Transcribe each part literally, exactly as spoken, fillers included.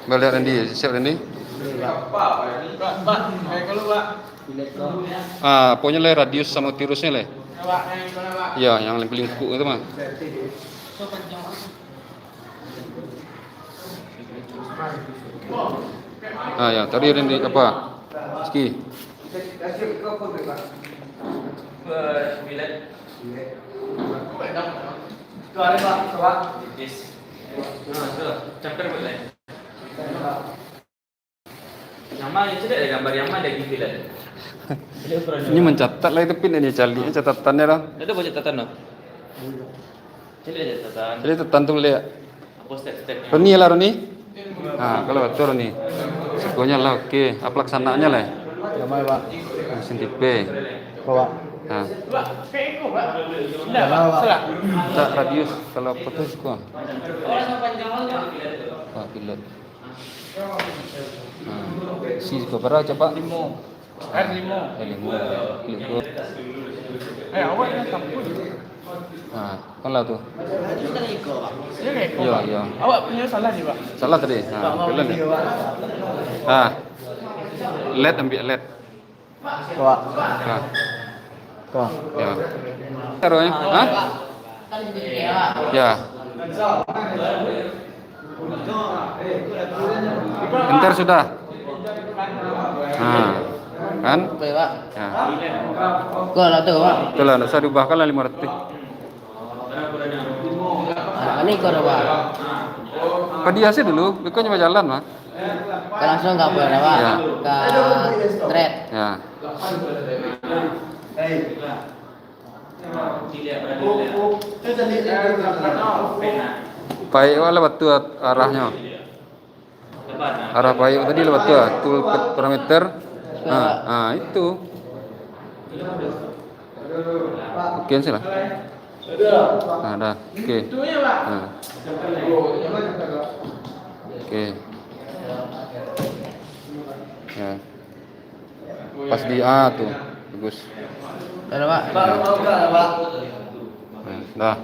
Baliak Randy, siap Randy. Ah, pokoknyo lah radius samo tirusnyo lah. Yo, yang paling lingkup itu mah. Ah, yo, tadi Randy apa? Rizky. Ini mencatat lah itu, Pin, ini caliak catatannyo lah. Ada buah catatan tu? Caliak catatan. Caliak catatan tu liak. Apa step-stepnya? Roni lah, Roni. Ha, kalau batua, Roni. Sikonyo lah, oke. Apa pelaksanaannyo lah? Damai, Pak. Mesin tipe. Apa, Pak? Ha. Damai, Pak. Tak radius, kalau apa tu, siko. Pak pilot. Ha. Si siko bara, coba. Limo. R limo. R limo. Klik tu. Eh, awak yang tampun. Ha, kan lah tu. Dia kan? Yo, yo. Awak punya salah ni, Pak. Salah tadi. Ha, pilot ni. Ha. Led, ambiak led. Kau. Ha. Kau. Yo. Taruh, yo. Ha? Yo. Enter sudah. Ha. Kan? Oke, Pak. Yo. Kau lah tu, Pak. Itulah, ndak usah diubahkan lah lima ratus. Ah, ini kau dah, Pak. Padi hasil dulu, bukannya berjalan, Pak. Kau langsung ke apa dah, Pak? Yo. Ke thread. Yo. Paik wak lah batua arahnyo. Arah paik tadi lah batua. Tu parameter. Ha, ha, itu. Oke, sih lah. Ha, dah. Oke. Ha. Oke. Yo. Pas di, ah, tu. Bagus. Dah, Pak. Dah. Dah.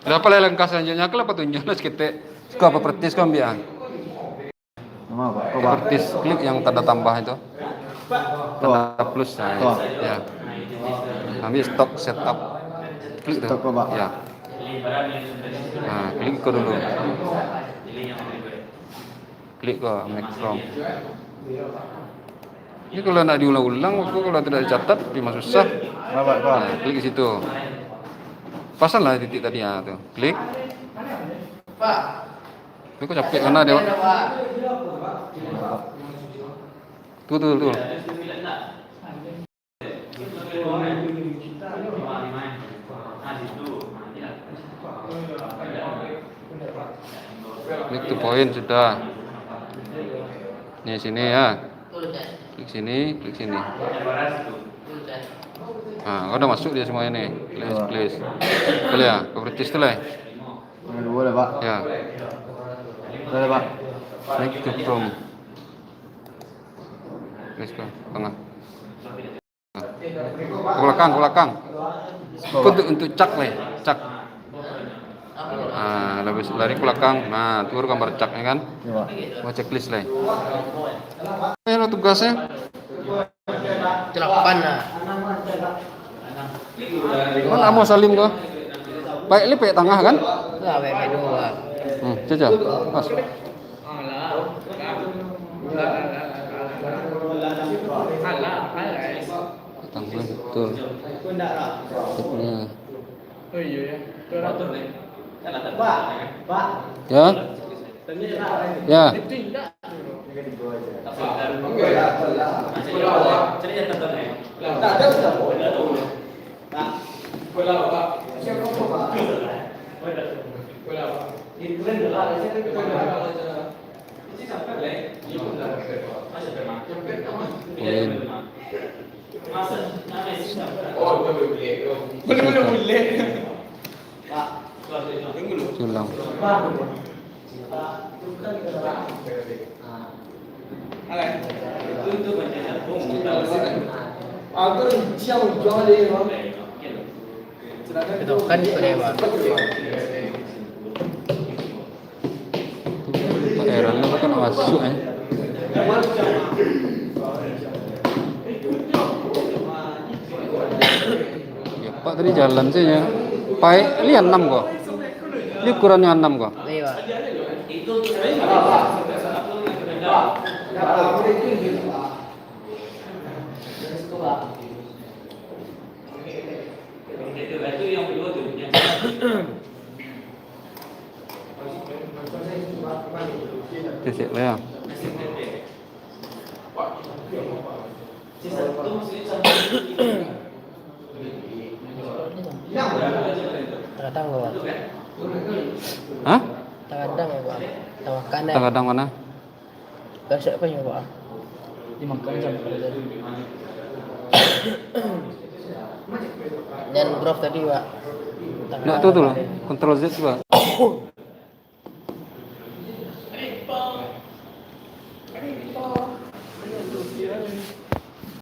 Dah, apa lah langkah selanjutnya? Aku lah patunjuk lah saketek. Kau apa praktis kau ambiak, ah? Properties, klik yang tanda tambah itu. Tanda plus, nah, ya. Ambil stock setup. Klik tu. Ya. Nah, klik ko dulu. Klik ko Mac Chrome. Ini kalau nak diulang-ulang, waktu kalau tidak dicatat, memang susah. Nah, klik di situ. Pasanglah titik tadi, ya, tu. Klik. Pak. Tapi kok capek, mana dia, Pak? Tu, tu, tu. Klik tu poin sudah. Ni sini, ya. Klik sini, klik sini. Ha, kau dah masuk dia semua ini. Close, close. Boleh ya? Kau praktis tu lah. Yang kedua lah, Pak. Ya. Dah lah, Pak. Next to Chrome. Next ke tengah. Ke belakang, ke belakang. Kau untuk, untuk cak lah, cak. Ah, lari, lari ke belakang. Nah, tu baru gambar caknya kan. Ya, Pak. Wah, checklist lah. Eh, lo tugasnya. Delapan lah. Mana mau Salim kau? Paik li, paik tangah kan? Lah, paik, paik dua. Hmm, cocok. Pas. Tangah betul. Maksudnya. Ya. Ya. Poin. Boleh, boleh, boleh. Culang. Itu kan sudah, Pak. Pak Aaron tu kan masuk, eh. Ya, Pak tadi jalan saja. Pak, lihat enam ko. Ini ukurannya enam ko. Iya, Pak. Tesek lah ya. Tagadang ko, Pak. Hah? Tagadang ko, Pak. Tamakan, eh. Tagadang mana? Biaso apo nyo, Pak? Dimakan sampai tadi. Nan Prof tadi, Pak. Nak tu tu lah. Control Z tu, Pak.